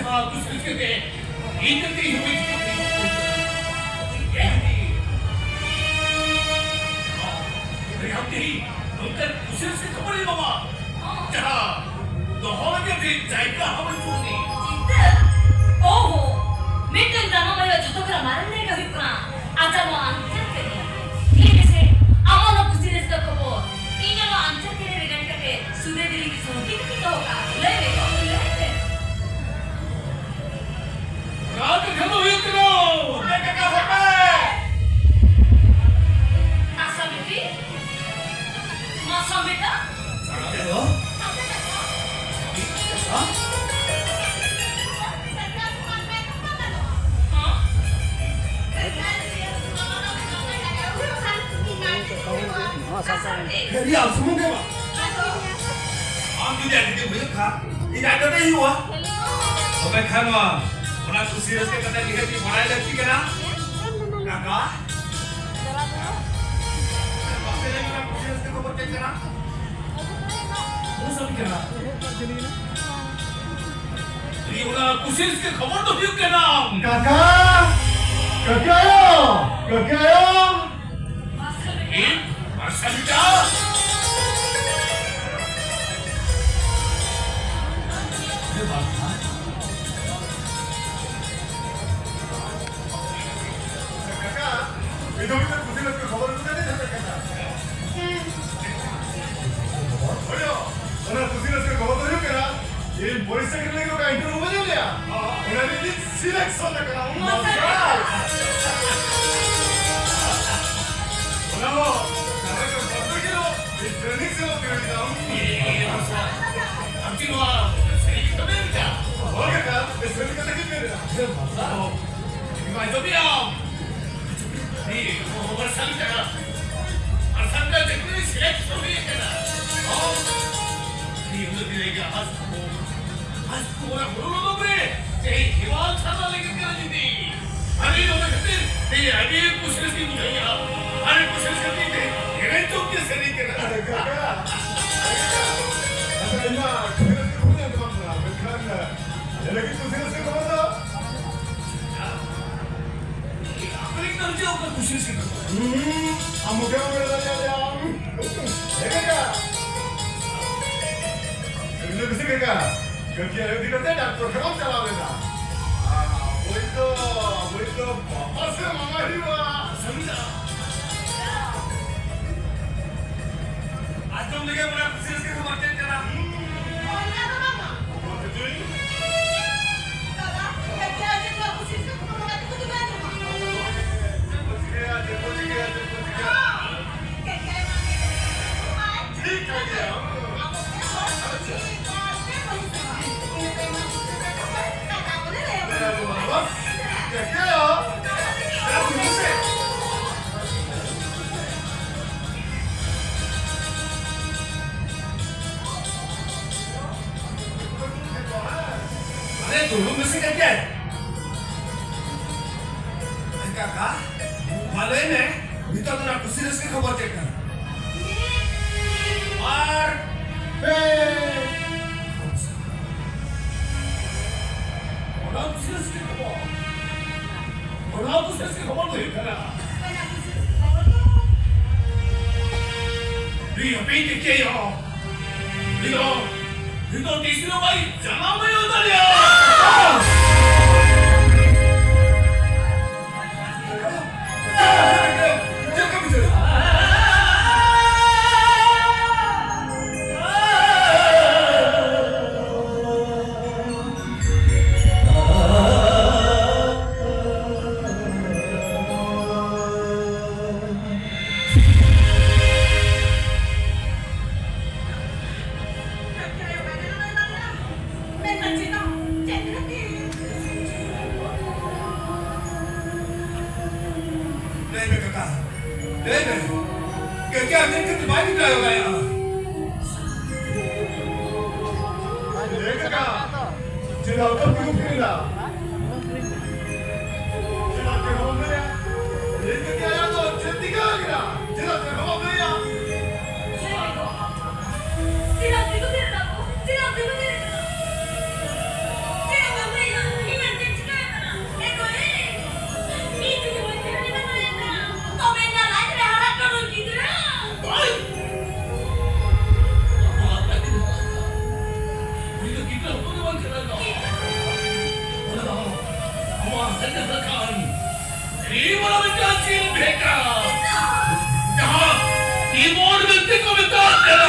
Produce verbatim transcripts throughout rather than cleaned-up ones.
ᱠᱩᱥᱤ ᱨᱟᱹᱥᱠᱟᱹ ᱛᱮ ᱤᱧ ᱫᱚ ᱛᱮᱦᱮᱧ ᱦᱚᱸ ᱵᱟᱹᱧ ᱪᱤᱠᱟᱹ ᱫᱟᱲᱮᱭᱟᱜ ᱠᱟᱱᱟ᱾ ᱮ ᱦᱟᱹᱛᱤ, ᱟᱢ ᱛᱮᱦᱮᱧ ᱱᱚᱝᱠᱟᱱ ᱠᱩᱥᱤ ᱨᱟᱹᱥᱠᱟᱹ ᱠᱷᱚᱵᱚᱨ ᱤᱧ ᱮᱢᱟᱢᱟ, ᱡᱟᱦᱟᱸ ᱫᱚᱦᱚ ᱞᱟᱹᱜᱤᱫ ᱴᱷᱤᱠ ᱡᱟᱭᱜᱟ ᱦᱚᱸ ᱵᱟᱹᱱᱩᱜ ᱟᱹᱱᱤᱡ᱾ ᱪᱤᱱᱛᱟᱹ? ᱳᱦᱳ, ᱢᱤᱫᱴᱮᱱ ᱫᱟᱱᱚ ᱟᱭᱳᱣᱟᱜ ᱡᱷᱚᱛᱚ ᱠᱷᱚᱱᱟᱜ ᱢᱟᱨᱟᱝ ᱫᱟᱭᱠᱟ ᱦᱩᱭᱩᱜ ᱠᱟᱱᱟ ᱟᱡᱟᱜ ᱱᱚᱣᱟ ᱟᱱᱪᱟᱨ ᱠᱟᱹᱢᱤ᱾ ᱞᱟᱹᱭ ᱢᱮᱥᱮ, ᱟᱢᱟᱜ ᱱᱚᱣᱟ ᱠᱩᱥᱤ ᱨᱟᱹᱥᱠᱟᱹ ᱠᱷᱚᱵᱚᱨ ᱤᱧ ᱱᱚᱣᱟ ᱟᱱᱪᱟᱨ ᱠᱟᱹᱢᱤ ᱨᱮ ᱜᱟᱱ ᱠᱟᱛᱮ ᱥᱩᱫᱷᱟᱹ ᱫᱤᱞᱤ ᱜᱮ ᱥᱚᱝᱠᱤ ᱠᱟᱛᱮ ᱫᱚᱦᱚ ᱠᱟᱜᱼᱟ᱾ ᱞᱟᱹᱭ ᱢᱮ ᱜᱚ, ᱞᱟᱹᱭ ᱢᱮ᱾ ᱱᱚᱣᱟ ᱠᱟᱛᱷᱟ ᱫᱚ ᱦᱩᱭᱩᱜ ᱠᱟᱱᱟ, ᱦᱚᱯᱮ ᱠᱟᱠᱟ, ᱦᱚᱯᱮ᱾ ᱢᱟᱥᱟ ᱵᱤᱴᱤ, ᱢᱟᱥᱟ ᱵᱮᱴᱟ᱾ ᱦᱮᱞᱳ᱾ ᱦᱮᱸ? ᱱᱚᱣᱟ ᱥᱟᱶᱛᱟ ᱨᱮ ᱠᱷᱟᱹᱞᱤ ᱟᱢ ᱥᱩᱢᱩᱝ ᱜᱮ ᱵᱟᱝ᱾ ᱟᱢ ᱡᱩᱫᱤ ᱟᱹᱰᱤ ᱫᱤᱱ ᱦᱩᱭᱩᱜ ᱠᱷᱟᱱ, ᱤᱧ ᱟᱡ ᱫᱟᱫᱟᱭ ᱦᱩᱭᱩᱜᱼᱟ᱾ ᱛᱚᱵᱮ ᱠᱷᱟᱱ ᱱᱚᱣᱟ, ᱚᱱᱟ ᱠᱩᱥᱤ ᱨᱟᱹᱥᱠᱟᱹ ᱠᱟᱛᱷᱟ ᱱᱤᱦᱟᱹᱛ ᱜᱮ ᱵᱟᱲᱟᱭ ᱞᱟᱹᱠᱛᱤ ᱠᱟᱱᱟ᱾ ᱠᱟᱠᱟ, ᱢᱟᱥᱮ ᱞᱟᱹᱭ ᱢᱮ, ᱚᱱᱟ ᱠᱩᱥᱤ ᱨᱟᱹᱥᱠᱟᱹ ᱠᱷᱚᱵᱚᱨ ᱪᱮᱫ ᱠᱟᱱᱟ? ᱚᱱᱟ ᱠᱩᱥᱤ ᱨᱟᱹᱥᱠᱟᱹ ᱠᱷᱚᱵᱚᱨ ᱫᱚ ᱦᱩᱭᱩᱜ ᱠᱟᱱᱟ᱾ ᱠᱟᱠᱟ! ᱠᱟᱠᱟ ᱟᱭᱳ! ᱠᱟᱠᱟ ᱟᱭᱳ! ᱤᱧ ᱢᱟᱨᱥᱟᱞ ᱵᱮᱴᱟ᱾ ᱠᱟᱠᱟ, ᱤᱧ ᱫᱚ ᱢᱤᱫᱴᱟᱝ ᱠᱩᱥᱤ ᱨᱟᱹᱥᱠᱟᱹ ᱠᱷᱚᱵᱚᱨ ᱟᱹᱜᱩ ᱠᱟᱛᱮ ᱡᱟᱦᱟᱸ ᱠᱟᱛᱷᱟ᱾ ᱦᱳᱭ, ᱚᱱᱟ ᱠᱩᱥᱤ ᱨᱟᱹᱥᱠᱟᱹ ᱠᱷᱚᱵᱚᱨ ᱫᱚ ᱦᱩᱭᱩᱜ ᱠᱟᱱᱟ, ᱤᱧ ᱯᱚᱨᱤᱠᱠᱷᱟ ᱠᱷᱮᱛᱨᱮ ᱨᱮ ᱚᱠᱟ interview ᱵᱟᱹᱧ ᱮᱢ ᱞᱮᱜᱼᱟ, ᱚᱱᱟ ᱨᱮ ᱤᱧ selection ᱟᱠᱟᱱᱟ᱾ ᱚᱱᱟ ᱢᱟᱥᱮ! ᱚᱱᱟ ᱦᱚᱸ ᱡᱟᱦᱟᱸ ᱞᱮᱠᱟ ᱵᱟᱨᱯᱮ ᱠᱤᱞᱳ, ᱤᱧ training ᱥᱮ ᱵᱟᱝ training ᱫᱟᱢ? ᱟᱢ ᱠᱤ ᱱᱚᱣᱟ ᱥᱟᱹᱨᱤ ᱜᱮ ᱠᱟᱹᱢᱤ ᱞᱮᱠᱟ? ᱦᱳᱭ ᱠᱟᱠᱟ, ᱥᱟᱹᱨᱤ ᱠᱟᱛᱷᱟ ᱜᱮᱧ ᱢᱮᱱ ᱮᱫᱟ᱾ ᱤᱧ ᱢᱟ ᱟᱸᱡᱚᱢ ᱢᱮᱭᱟ᱾ ᱩᱱᱤ ᱦᱚᱲ ᱥᱟᱶᱛᱮ, ᱟᱨ ᱥᱟᱶᱛᱮ ᱡᱟᱹᱛᱤ ᱨᱮ select ᱦᱩᱭ ᱟᱠᱟᱱᱟ᱾ ᱦᱚᱸ᱾ ᱩᱱᱤ ᱦᱩᱞᱟᱹ ᱫᱤᱱ ᱨᱮᱜᱮ ᱟᱥ ᱠᱚ, ᱟᱥ ᱠᱚ ᱚᱱᱟ ᱦᱩᱲᱩ ᱞᱚᱫᱚᱢ ᱨᱮ ᱛᱮᱦᱮᱧ ᱦᱮᱣᱟ ᱪᱷᱟᱛᱟ ᱞᱟᱹᱜᱤᱫ ᱠᱟᱱᱟ ᱡᱩᱫᱤ᱾ ᱟᱨ ᱤᱧ ᱚᱱᱟ ᱠᱷᱟᱹᱛᱤᱨ ᱛᱮᱦᱮᱧ ᱟᱹᱰᱤ ᱠᱩᱥᱤ ᱨᱟᱹᱥᱠᱟᱹᱧ ᱵᱩᱡᱷᱟᱹᱣᱮᱫᱼᱟ᱾ ᱟᱹᱰᱤ ᱠᱩᱥᱤ ᱨᱟᱹᱥᱠᱟᱹ ᱛᱮ ᱮᱱᱮᱡ ᱪᱚᱝ ᱜᱮ ᱥᱟᱹᱨᱤ ᱠᱟᱱᱟ᱾ ᱟᱨᱮ ᱠᱟᱠᱟ, ᱟᱪᱪᱷᱟ, ᱤᱧ ᱢᱟ ᱠᱩᱥᱤ ᱨᱟᱹᱥᱠᱟᱹ ᱠᱷᱚᱱ ᱤᱧ ᱟᱸᱡᱚᱢᱟᱢ ᱠᱟᱱᱟ, ᱢᱮᱱᱠᱷᱟᱱ ᱟᱞᱮ ᱞᱟᱹᱜᱤᱫ ᱠᱩᱥᱤ ᱞᱮᱠᱟ ᱠᱟᱹᱴᱤᱡ ᱤᱫᱤ ᱠᱟᱛᱮ ᱰᱟᱠᱛᱚᱨ ᱴᱷᱮᱱ ᱵᱚᱱ ᱪᱟᱞᱟᱣ ᱞᱮᱱᱟ᱾ ᱟᱨ ᱟᱵᱚᱭᱤᱡ ᱫᱚ, ᱟᱵᱚᱭᱤᱡ ᱫᱚ ᱵᱟᱵᱟ ᱥᱮ ᱢᱟᱢᱟ ᱦᱩᱭᱩᱜᱼᱟ᱾ ᱥᱟᱹᱨᱤ ᱫᱚ᱾ ᱟᱸᱡᱚᱢ ᱞᱮᱜᱮ ᱢᱚᱱᱮ ᱠᱩᱥᱤ ᱨᱟᱹᱥᱠᱟᱹ ᱠᱷᱚᱵᱚᱨ ᱪᱮᱫ ᱠᱟᱱᱟ? ᱚᱱᱟ ᱫᱚ ᱵᱟᱝᱟ᱾ ᱚᱱᱟ ᱫᱚ ᱪᱮᱫ? ᱫᱟᱫᱟ, ᱪᱮᱫ ᱪᱮᱫ ᱱᱚᱣᱟ ᱠᱩᱥᱤ ᱨᱟᱹᱥᱠᱟᱹ ᱠᱷᱚᱵᱚᱨ ᱵᱟᱝ ᱠᱟᱛᱮ ᱠᱚ ᱫᱩᱵᱟᱭ ᱧᱟᱢᱟ? ᱪᱮᱫ ᱠᱚ ᱪᱤᱠᱟᱹᱭᱟ, ᱪᱮᱫ ᱠᱚ ᱪᱤᱠᱟᱹᱭᱟ, ᱪᱮᱫ ᱠᱚ ᱪᱤᱠᱟᱹᱭᱟ? ᱦᱮᱸ, ᱪᱮᱫ ᱪᱤᱠᱟᱹᱭᱟ? ᱴᱷᱤᱠ ᱜᱮᱭᱟ᱾ ᱟᱨᱮ, ᱫᱩᱲᱩᱵ ᱢᱮᱥᱮ ᱠᱟᱹᱴᱤᱡ᱾ ᱮ ᱠᱟᱠᱟ, ᱢᱟ ᱞᱟᱹᱭ ᱢᱮ, ᱱᱤᱛᱚᱜ ᱫᱚ ᱚᱱᱟ ᱠᱩᱥᱤ ᱨᱟᱹᱥᱠᱟᱹ ᱠᱷᱚᱵᱚᱨ ᱪᱮᱫ ᱠᱟᱱᱟ? ᱵᱟᱨ, ᱯᱮ᱾ ᱚᱱᱟ ᱠᱩᱥᱤ ᱨᱟᱹᱥᱠᱟᱹ ᱠᱷᱚᱵᱚᱨ, ᱚᱱᱟ ᱠᱩᱥᱤ ᱨᱟᱹᱥᱠᱟᱹ ᱠᱷᱚᱵᱚᱨ ᱫᱚ ᱦᱩᱭᱩᱜ ᱠᱟᱱᱟ, ᱱᱩᱭ ᱦᱟᱹᱯᱤᱫ ᱛᱮ ᱪᱮᱫ ᱦᱚᱸ ᱱᱤᱛᱚᱜ, ᱱᱤᱛᱚᱜ ᱛᱤᱥ ᱨᱮᱦᱚᱸ ᱵᱟᱭ ᱡᱟᱱᱟᱢ ᱦᱩᱭᱩᱜ ᱛᱟᱞᱮᱭᱟ᱾ ᱪᱮᱫ ᱠᱚ ᱵᱩᱡᱷᱟᱹᱣ? ᱞᱟᱹᱭ ᱢᱮ ᱠᱟᱠᱟ, ᱞᱟᱹᱭ ᱢᱮ᱾ ᱠᱟᱠᱟ ᱟᱹᱠᱷᱨᱤᱧ ᱠᱟᱛᱮ ᱵᱟᱭ ᱵᱤᱫᱟᱭ ᱵᱟᱲᱟᱭᱟ᱾ ᱞᱟᱹᱭ ᱠᱟᱠᱟ, ᱪᱮᱫᱟᱜ ᱵᱟᱢ ᱟᱹᱠᱷᱨᱤᱧ ᱮᱫᱟ? ᱪᱮᱫᱟᱜ ᱪᱮᱫ ᱦᱚᱸ ᱵᱟᱢ ᱞᱟᱹᱭᱟ? ᱞᱟᱹᱭ ᱠᱟᱠᱟ, ᱟᱭᱟᱜ ᱫᱚ ᱪᱮᱫ ᱪᱤᱠᱟᱹ ᱠᱮᱫᱟ? ᱪᱮᱫᱟᱜ ᱪᱮᱫ ᱦᱚᱸ ᱵᱟᱢ ᱞᱟᱹᱭᱟ? ᱪᱮᱫᱟᱜ ᱪᱮᱫ ᱦᱚᱸ ᱵᱟᱢ ᱞᱟᱹᱭᱟ? ᱪᱮᱫᱟᱜ ᱵᱟᱢ ᱞᱟᱹᱭᱟ? ᱤᱧ ᱟᱨ ᱪᱮᱫ ᱪᱤᱠᱟᱹ ᱟᱠᱟᱱᱟ? ᱮ ᱜᱚᱭ! ᱤᱧ ᱡᱩᱫᱤ ᱵᱟᱹᱧ ᱛᱟᱦᱮᱸ ᱞᱮᱱᱟ ᱛᱟᱦᱮᱸ ᱠᱟᱱᱟ, ᱛᱚᱵᱮ ᱮᱱᱟ ᱞᱟᱡ ᱨᱮ ᱦᱟᱨᱟᱜ ᱠᱟᱱ ᱩᱱᱤ ᱜᱤᱫᱽᱨᱟᱹ᱾ ᱚᱱᱟ ᱫᱚ ᱟᱢᱟᱜ ᱦᱟᱛᱮ ᱨᱟᱠᱷᱟᱱ ᱟᱹᱰᱤ ᱢᱟᱨᱟᱝ ᱢᱤᱫᱴᱟᱝ ᱪᱤᱱ ᱵᱷᱮᱴᱟ, ᱡᱟᱦᱟᱸ ᱠᱤᱵᱳᱨᱰ ᱢᱮᱱᱛᱮ ᱠᱚ ᱢᱮᱛᱟᱜ ᱠᱟᱱᱟ᱾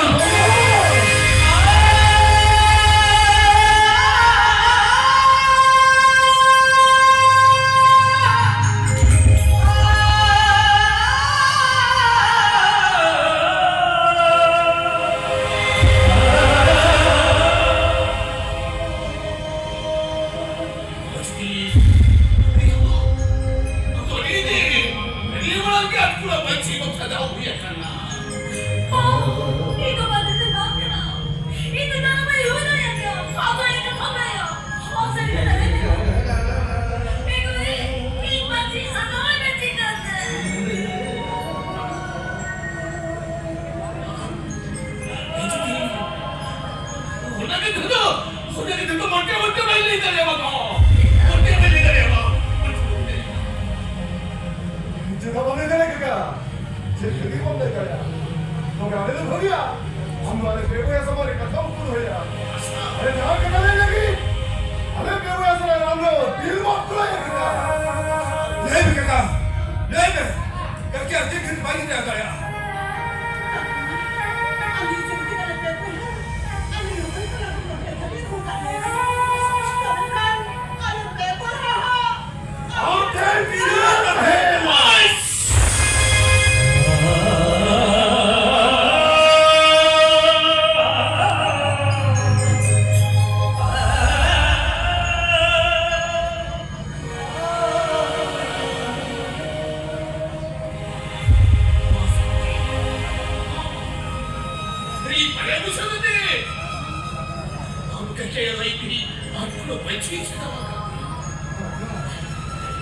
ᱚᱱᱟ ᱜᱮ ᱫᱚ, ᱚᱱᱟ ᱜᱮ ᱫᱚ ᱢᱚᱴᱮ ᱢᱚᱴᱮ ᱵᱟᱭ ᱞᱟᱹᱭ ᱫᱟᱲᱮᱭᱟᱢᱟ ᱜᱚ᱾ ᱢᱚᱴᱮ ᱵᱟᱭ ᱞᱟᱹᱭ ᱫᱟᱲᱮᱭᱟᱢᱟ᱾ ᱪᱮᱫᱟᱜ ᱵᱟᱢ ᱞᱟᱹᱭ ᱫᱟᱲᱮᱭᱟᱜ ᱠᱟᱱᱟ? ᱪᱮᱫ ᱠᱷᱟᱹᱛᱤᱨ ᱵᱟᱢ ᱞᱟᱹᱭ ᱫᱟᱲᱮᱭᱟᱜᱼᱟ? ᱛᱚᱵᱮ ᱟᱞᱮ ᱞᱮ ᱵᱷᱟᱹᱜᱤᱭᱟ᱾ ᱟᱢ ᱫᱚ ᱟᱞᱮ ᱯᱮ ᱵᱚᱭᱦᱟ ᱥᱟᱢᱟᱝ ᱨᱮ ᱠᱟᱛᱷᱟ ᱩᱠᱩ ᱫᱚᱦᱚᱭᱟ᱾ ᱟᱞᱮ ᱡᱟᱦᱟᱸ ᱠᱟᱛᱷᱟ ᱞᱟᱹᱭ ᱞᱟᱹᱜᱤᱫ, ᱟᱞᱮ ᱯᱮ ᱵᱚᱭᱦᱟ ᱥᱟᱞᱟᱜ ᱟᱢ ᱫᱚ ᱫᱤᱞ ᱵᱟᱢ ᱠᱩᱞᱟᱹᱭ ᱠᱟᱱᱟ᱾ ᱞᱟᱹᱭ ᱢᱮ ᱠᱟᱠᱟ, ᱞᱟᱹᱭ ᱢᱮ᱾ ᱠᱟᱠᱟ, ᱪᱮᱫ ᱠᱷᱟᱹᱛᱤᱨ ᱵᱟᱭ ᱞᱟᱹᱭ ᱫᱟᱲᱮᱭᱟᱜᱼᱟ?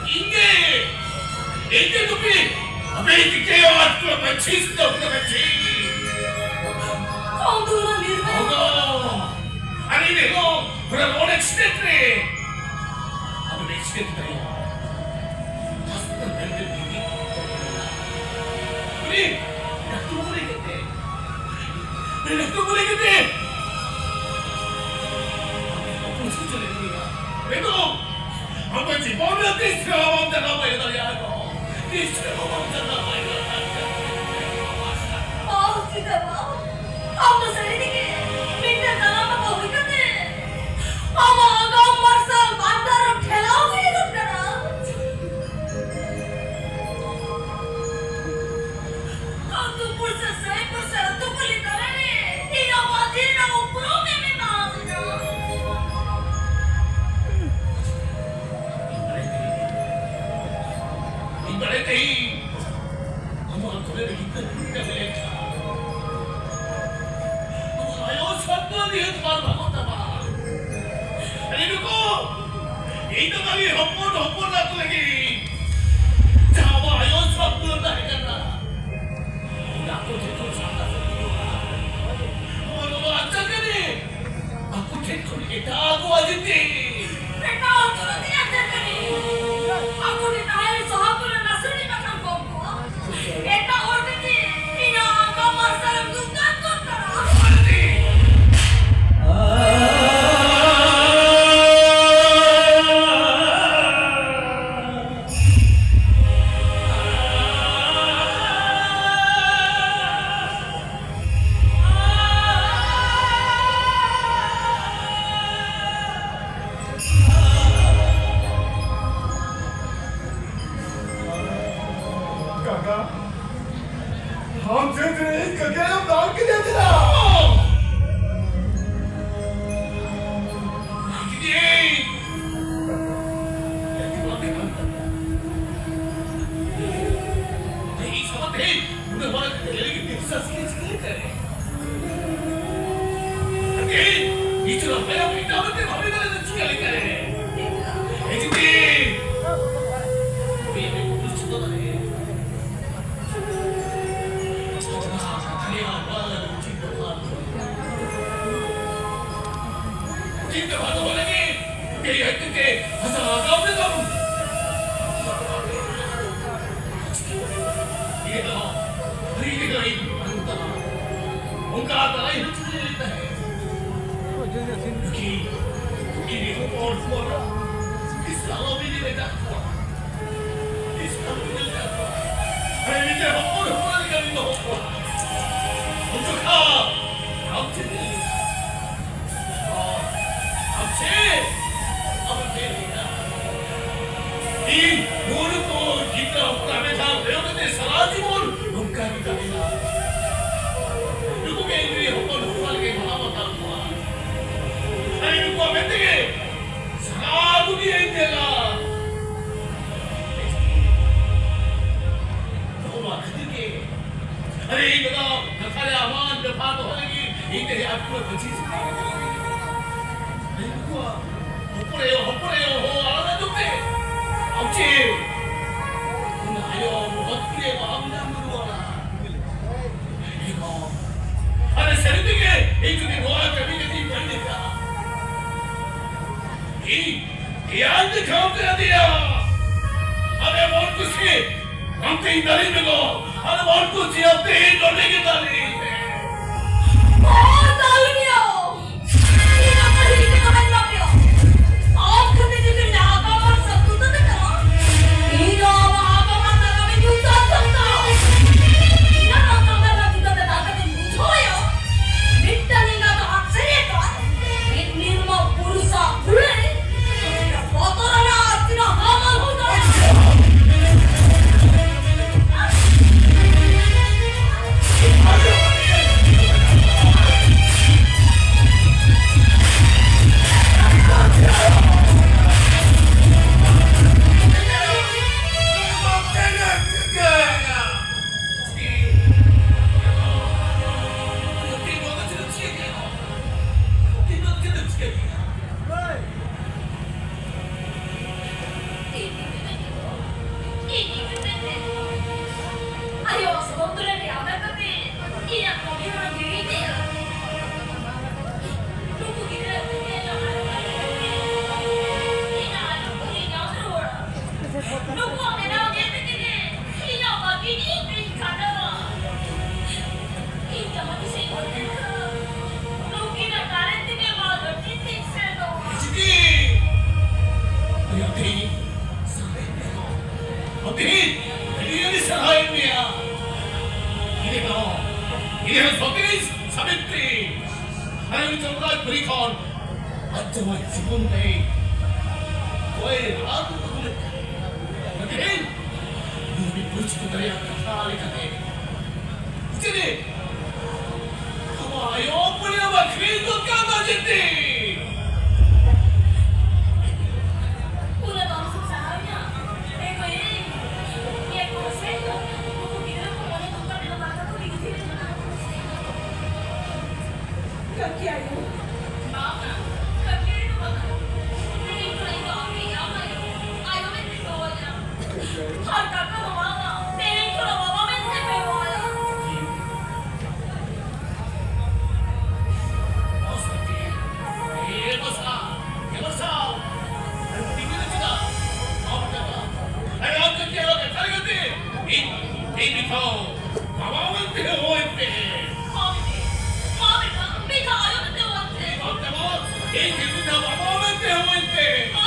ᱤᱧ ᱜᱮ, ᱤᱧ ᱜᱮ ᱱᱩᱠᱤᱱ ᱟᱯᱮ ᱤᱧ ᱴᱷᱤᱠᱟᱹᱭᱟ, ᱟᱨ ᱠᱚ ᱢᱟᱹᱡᱷᱤ ᱥᱮ ᱫᱚ ᱢᱟᱹᱡᱷᱤ᱾ ᱠᱚᱢ ᱫᱩᱨ ᱵᱤᱨ ᱢᱮ᱾ ᱦᱚᱸ᱾ ᱟᱨ ᱤᱧ ᱦᱚᱸ ᱚᱱᱟ ᱨᱳᱰ ᱮᱠᱥᱤᱰᱮᱱᱴ ᱨᱮ, ᱟᱫᱚ ᱮᱠᱥᱤᱰᱮᱱᱴ ᱛᱟᱭᱚᱢ ᱦᱚᱥᱯᱤᱴᱟᱞ ᱨᱮ ᱵᱷᱚᱨᱛᱤ ᱦᱩᱭ ᱮᱱᱟ᱾ ᱩᱱᱤ ᱰᱟᱠᱛᱚᱨ ᱵᱟᱵᱩ ᱞᱟᱹᱭ ᱠᱮᱫ ᱛᱮ, ᱩᱱᱤ ᱰᱟᱠᱛᱚᱨ ᱵᱟᱵᱩ ᱞᱟᱹᱭ ᱠᱮᱫ ᱛᱮ, ᱟᱢ ᱚᱯᱟᱨᱮᱥᱚᱱ ᱢᱮᱱᱫᱚ, ᱟᱢ ᱫᱚ ᱡᱤᱵᱚᱱ ᱨᱮ ᱛᱤᱥ ᱨᱮᱦᱚᱸ ᱵᱟᱢ ᱡᱟᱸᱜᱟ ᱵᱟᱭ ᱫᱟᱲᱮᱭᱟᱜᱼᱟ ᱜᱚ᱾ ᱛᱤᱥ ᱨᱮᱦᱚᱸ ᱵᱟᱢ ᱡᱟᱸᱜᱟ ᱵᱟᱭ ᱫᱟᱲᱮᱭᱟᱜᱼᱟ᱾ ᱵᱟᱦᱩ ᱪᱤᱛᱟᱹ ᱵᱟᱵᱟ, ᱟᱢ ᱫᱚ ᱥᱟᱹᱨᱤ ᱛᱮᱜᱮ ᱢᱤᱫᱴᱟᱝ ᱛᱟᱲᱟᱢ ᱵᱟᱵᱟ ᱦᱩᱭ ᱠᱟᱛᱮ ᱟᱢᱟᱜ ᱟᱜᱟᱢ ᱢᱟᱨᱥᱟᱞ ᱵᱟᱝ ᱰᱟᱦᱟᱨ ᱴᱷᱮᱞᱟᱣ ᱜᱤᱰᱤ ᱫᱚᱨᱠᱟᱨᱟ᱾ ᱟᱹᱛᱩ ᱯᱩᱲᱥᱤ ᱥᱟᱹᱭ ᱯᱩᱲᱥᱤ ᱟᱹᱛᱩ ᱠᱩᱞᱦᱤ ᱛᱟᱞᱟᱨᱮ ᱤᱧᱟᱹᱜ ᱢᱟᱹᱡᱷᱤ ᱨᱮᱱᱟᱜ ᱩᱯᱨᱩᱢ ᱮᱢ ᱮᱢᱟᱣᱟᱫᱤᱧᱟ᱾ ᱤᱧ ᱵᱟᱲᱟᱭ ᱛᱮᱦᱮᱧ ᱟᱢᱟᱜ ᱜᱷᱚᱨᱮ ᱨᱮ ᱜᱤᱫᱽᱨᱟᱹ ᱠᱩᱲᱤ ᱠᱟᱱ ᱞᱮᱠᱷᱟᱱ ᱟᱢᱟᱜ ᱟᱭᱳ ᱥᱟᱹᱜᱩᱱ ᱱᱤᱦᱟᱹᱛ ᱵᱟᱝ ᱵᱷᱟᱜᱚᱜ ᱛᱟᱢᱟ᱾ ᱟᱨᱮ ᱱᱩᱠᱩ, ᱤᱧ ᱫᱚ ᱠᱷᱟᱹᱞᱤ ᱦᱚᱯᱚᱱ ᱦᱚᱯᱚᱱ ᱟᱠᱚ ᱞᱟᱹᱜᱤᱫ ᱡᱟᱦᱟᱸ ᱟᱵᱚ ᱟᱭᱳ ᱥᱟᱹᱜᱩᱱ ᱛᱟᱦᱮᱸ ᱠᱟᱱᱟ, ᱚᱱᱟ ᱠᱚ ᱡᱚᱛᱚ ᱥᱟᱢᱴᱟᱣ ᱥᱟᱹᱨᱤ ᱦᱩᱭᱩᱜᱼᱟ᱾ ᱱᱚᱣᱟ ᱫᱚ ᱟᱪᱪᱷᱟ ᱠᱟᱹᱢᱤ᱾ ᱟᱠᱚ ᱴᱷᱮᱱ ᱠᱷᱚᱱ ᱮᱴᱟᱜ ᱟᱹᱜᱩ ᱟᱹᱫᱤᱛᱮ᱾ ᱮᱴᱟᱜ ᱦᱚᱲ ᱫᱚ ᱪᱮᱫ ᱮ ᱠᱟᱹᱢᱤ? ᱟᱠᱚ ᱴᱷᱮᱱ ᱛᱟᱦᱮᱸ ᱥᱚᱦᱟᱜ ᱠᱚᱨᱮ ᱱᱟᱥᱮ ᱞᱮᱠᱟ ᱠᱷᱟᱱ ᱠᱚᱢ ᱠᱚᱜᱼᱟ᱾ ᱮᱴᱟᱜ ᱦᱚᱲ ᱫᱚ ᱪᱮᱫ ᱤᱧᱟᱹᱜ ᱟᱸᱜᱟ ᱢᱟᱨᱥᱟᱞ ᱮᱢ ᱫᱩᱨᱜᱟᱱ ᱜᱚᱫ ᱠᱟᱜᱼᱟ? ᱠᱟᱠᱟ, ᱟᱢ ᱪᱮᱫ ᱨᱮ ᱤᱧ ᱠᱟᱠᱟ ᱮᱢ ᱫᱟᱞ ᱠᱮᱫᱮᱭᱟ ᱪᱮᱫᱟᱜ? ᱤᱧ ᱥᱟᱶᱛᱮ ᱩᱱᱟᱹᱜ ᱢᱟᱨᱟᱝ ᱠᱟᱛᱮ ᱞᱟᱹᱭ ᱞᱟᱹᱜᱤᱫ ᱵᱤᱥᱥᱟᱥ ᱜᱮ ᱪᱤᱠᱟᱹ ᱞᱮᱠᱟᱨᱮ? ᱟᱨ ᱛᱮᱦᱮᱧ ᱤᱧ ᱪᱟᱞᱟᱣ ᱛᱟᱭᱚᱢ ᱮᱴᱟᱜ ᱢᱤᱫᱴᱮᱱ ᱵᱷᱟᱵᱽᱱᱟ ᱫᱚ ᱪᱤᱠᱟᱹ ᱞᱮᱠᱟᱨᱮ? ᱮ ᱡᱩᱫᱤ ᱩᱱᱤ ᱟᱢᱮ ᱠᱩᱠᱞᱤ ᱪᱤᱱᱛᱟᱹ ᱫᱟᱲᱮᱭᱟᱜᱼᱟ᱾ ᱡᱟᱦᱟᱸ ᱠᱟᱛᱷᱟ ᱨᱮᱭᱟᱜ ᱵᱟᱝ ᱩᱪᱤᱛ ᱵᱮᱵᱚᱦᱟᱨ ᱫᱚ᱾ ᱩᱪᱤᱛ ᱵᱮᱵᱚᱦᱟᱨ ᱫᱚᱦᱚ ᱞᱟᱹᱜᱤᱫ ᱩᱱᱤ ᱟᱡ ᱛᱮᱜᱮ ᱦᱟᱥᱟ ᱟᱜᱟᱢ ᱨᱮᱫᱚ ᱤᱭᱟᱹ ᱫᱚ ᱦᱟᱹᱨᱤ ᱞᱮᱠᱟ ᱤᱧ ᱵᱟᱹᱱᱩᱜ ᱛᱟᱢᱟ᱾ ᱚᱱᱠᱟ ᱫᱟᱨᱟᱭ ᱦᱚᱸ ᱪᱤᱠᱟᱹ ᱞᱮᱫ ᱛᱟᱦᱮᱸᱫ? ᱱᱩᱠᱤᱱ ᱤᱥᱞᱟᱢ ᱤᱫᱤ ᱞᱮᱠᱟ ᱠᱚᱣᱟ᱾ ᱤᱥᱞᱟᱢ ᱤᱫᱤ ᱞᱮᱠᱟ ᱠᱚᱣᱟ᱾ ᱟᱨ ᱱᱤᱡᱮ ᱦᱚᱯᱚᱱ ᱦᱚᱯᱚᱱ ᱞᱮᱠᱟ ᱵᱤᱱ ᱫᱚᱦᱚ ᱠᱚᱣᱟ᱾ ᱩᱱ ᱡᱚᱠᱷᱟ ᱟᱢ ᱪᱮᱫ ᱮᱢ ᱞᱟᱹᱭᱟ? ᱟᱢ ᱪᱮᱫ? ᱟᱢ ᱪᱮᱫ ᱮᱢ ᱞᱟᱹᱭᱟ? ᱤᱧ ᱱᱩᱠᱩ ᱜᱤᱫᱽᱨᱟᱹ ᱦᱚᱯᱚᱱ ᱟᱜ ᱢᱮᱫ ᱦᱟᱸ ᱠᱚᱭᱚᱜ ᱠᱟᱛᱮ ᱥᱟᱨᱟ ᱡᱤᱵᱚᱱ ᱱᱚᱝᱠᱟ ᱜᱮ ᱠᱟᱹᱢᱤ ᱞᱟᱜᱟᱜᱼᱟ᱾ ᱱᱩᱠᱩ ᱜᱮ ᱤᱧ ᱨᱮᱱ ᱦᱚᱯᱚᱱ ᱦᱚᱯᱚᱱ ᱞᱮᱠᱟᱧ ᱢᱟᱱᱟᱣ ᱵᱟᱛᱟᱣ ᱠᱚᱣᱟ᱾ ᱟᱨ ᱱᱩᱠᱩᱣᱟᱜ ᱢᱮᱫ ᱛᱮᱜᱮ ᱥᱟᱨᱟ ᱫᱩᱱᱤᱭᱟᱹᱧ ᱧᱮᱞᱟ᱾ ᱱᱚᱣᱟ ᱠᱷᱟᱹᱛᱤᱨ ᱜᱮ, ᱟᱨᱮ, ᱤᱧ ᱫᱚ ᱠᱟᱛᱷᱟ ᱨᱮ ᱟᱢᱟᱜ ᱡᱚᱛᱷᱟ ᱫᱚᱦᱚ ᱞᱟᱹᱜᱤᱫ ᱤᱧ ᱛᱮ ᱟᱹᱛᱩ ᱨᱮ ᱢᱟᱹᱡᱷᱤ ᱥᱟᱶ ᱱᱩᱠᱩᱣᱟᱜ ᱦᱚᱯᱚᱱ ᱟᱭᱳ, ᱦᱚᱯᱚᱱ ᱟᱭᱳ ᱦᱚᱦᱚ ᱟᱞᱚ ᱢᱮ ᱡᱚᱢ ᱯᱮ᱾ ᱟᱢ ᱪᱮᱫ? ᱩᱱᱤ ᱟᱭᱳ ᱵᱚᱦᱚᱜ ᱛᱤ ᱨᱮ ᱵᱟᱦᱟ ᱵᱚᱸᱜᱟ ᱟᱹᱜᱩ ᱨᱩᱣᱟᱹᱲᱟ᱾ ᱟᱨᱮ ᱥᱟᱹᱨᱤ ᱛᱮᱜᱮ ᱤᱧ ᱡᱩᱫᱤ ᱱᱚᱣᱟ ᱠᱟᱹᱢᱤ ᱠᱟᱛᱮᱧ ᱵᱟᱹᱲᱤᱡ ᱞᱮᱠᱷᱟᱱ, ᱤᱧ ᱛᱮᱭᱟᱨ ᱫᱮᱠᱷᱟᱣ ᱠᱟᱫᱮᱭᱟ᱾ ᱟᱨᱮ ᱢᱚᱱ ᱠᱩᱥᱤ, ᱟᱢ ᱛᱮᱧ ᱫᱟᱞᱤᱧ ᱵᱮᱜᱚ, ᱟᱨᱮ ᱢᱚᱱ ᱠᱩᱥᱤ, ᱟᱢ ᱛᱮᱧ ᱱᱚᱰᱮ ᱜᱮ ᱫᱟᱞᱤᱧ᱾ ᱚ, ᱫᱟᱞᱤᱧ ᱭᱟ᱾ ᱤᱧ ᱟᱢ ᱦᱤᱲᱤᱧ ᱠᱟᱛᱮ ᱵᱟᱹᱧ ᱵᱟᱯᱮᱭᱟ᱾ ᱟᱢ ᱠᱷᱟᱹᱛᱤᱨ ᱡᱩᱫᱤ ᱱᱟᱦᱟᱜ ᱟᱢ ᱥᱟᱹᱛᱩ ᱛᱟᱞᱮ ᱠᱟᱱᱟ, ᱤᱧ ᱫᱚ ᱟᱢᱟᱜ ᱟᱜᱟᱢ ᱟᱨ ᱱᱟᱜᱟᱢ ᱤᱧ ᱩᱡᱟᱹᱲ ᱛᱟᱢ ᱠᱟᱱᱟ᱾ ᱤᱧ ᱟᱢᱟᱜ ᱟᱜᱟᱢ ᱟᱨ ᱱᱟᱜᱟᱢ ᱪᱤᱛᱟᱹᱨ ᱨᱮ ᱫᱟᱜ ᱠᱟᱛᱮᱧ ᱵᱩᱡᱷᱟᱹᱣ ᱟᱭᱟ᱾ ᱢᱤᱫᱴᱟᱝ ᱮᱸᱜᱟ ᱫᱚ ᱟᱫ ᱥᱟᱹᱨᱤ ᱟᱠᱟᱫ, ᱢᱤᱫ ᱱᱤᱨᱢᱟ ᱯᱩᱨᱩᱥᱟᱜ ᱠᱩᱲᱟᱹᱭ᱾ ᱵᱚᱛᱚᱨ ᱟᱱᱟᱜ ᱟᱨ ᱛᱤᱱᱟᱹᱜ ᱦᱟᱢᱟᱞ ᱦᱩᱭ ᱫᱟᱲᱮᱭᱟᱜᱼᱟ᱾ ᱥᱚᱢᱟᱡᱽ ᱡᱤᱵᱚᱱ ᱨᱮ ᱚᱠᱚᱭ ᱨᱟᱜ ᱠᱚ ᱠᱷᱩᱞᱟᱹᱜ ᱠᱟᱱᱟ? ᱛᱮᱦᱮᱧ ᱱᱩᱭ ᱵᱩᱡᱽ ᱠᱚ ᱫᱟᱲᱮᱭᱟᱜ ᱠᱟᱛᱷᱟ ᱞᱮᱠᱟᱛᱮ, ᱪᱮᱫ ᱟᱢᱟᱜ ᱟᱭᱳ ᱯᱩᱱᱭᱟᱹ ᱵᱟᱹᱠᱷᱨᱤ ᱫᱚᱨᱠᱟᱨ ᱫᱚ ᱪᱮᱫ ᱛᱮ? ᱩᱱᱟᱹᱜ ᱫᱚ ᱟᱢ ᱥᱩᱠ ᱥᱟᱦᱟᱣᱤᱧᱟ? ᱮ ᱜᱚᱭᱮ, ᱧᱮᱞ ᱠᱚᱢ ᱥᱮ, ᱱᱩᱠᱩ ᱜᱤᱫᱽᱨᱟᱹ ᱠᱚ ᱢᱚᱱᱮ ᱫᱚᱨᱠᱟᱨ ᱫᱚ ᱵᱟᱝ ᱠᱟᱛᱮ ᱜᱤᱫᱽᱨᱟᱹ ᱠᱟᱱᱟ᱾ ᱠᱟᱹᱠᱤ ᱟᱭᱳ᱾ ᱵᱟᱝᱟ, ᱠᱟᱹᱠᱤ ᱟᱭᱳ ᱫᱚ ᱵᱟᱝᱟ᱾ ᱛᱮᱦᱮᱧ ᱠᱷᱚᱱ ᱤᱧ ᱫᱚ ᱟᱯᱮ ᱟᱢ ᱟᱭᱳ, ᱟᱭᱳ ᱢᱮᱱᱛᱮ ᱦᱚᱦᱚ ᱟᱹᱧᱟ᱾ ᱟᱨ ᱠᱟᱠᱟ ᱫᱚ ᱵᱟᱝᱟ, ᱛᱮᱦᱮᱧ ᱠᱷᱚᱱ ᱵᱟᱵᱟ ᱢᱮᱱᱛᱮ ᱯᱮ ᱦᱚᱦᱚ ᱟᱭᱟ᱾ ᱮ ᱵᱟᱥᱟ, ᱮ ᱵᱟᱥᱟ, ᱛᱤᱸᱜᱩ ᱢᱮ ᱪᱮᱫᱟᱜ? ᱟᱢ ᱠᱟᱠᱟ, ᱟᱨ ᱟᱢ ᱠᱟᱹᱠᱤ ᱟᱭᱳ ᱠᱟᱛᱷᱟ ᱞᱮᱠᱟᱛᱮ, ᱤᱧ, ᱤᱧ ᱱᱤᱛ ᱦᱚᱸ ᱵᱟᱵᱟ ᱢᱮᱱᱛᱮ ᱦᱚᱦᱚᱭ ᱯᱮ᱾ ᱢᱟ ᱵᱮᱴᱟ, ᱢᱟ ᱵᱮᱴᱟ, ᱢᱤᱫ ᱫᱷᱟᱣ ᱟᱭᱳ ᱢᱮᱱᱛᱮ ᱦᱚᱦᱚᱭ ᱯᱮ᱾ ᱵᱟᱝ ᱛᱮ ᱵᱟᱝ, ᱤᱧ ᱜᱮ ᱢᱤᱫ ᱫᱷᱟᱣ ᱵᱟᱵᱟ ᱢᱮᱱᱛᱮ ᱦᱚᱦᱚᱭ ᱯᱮ᱾ ᱢᱟ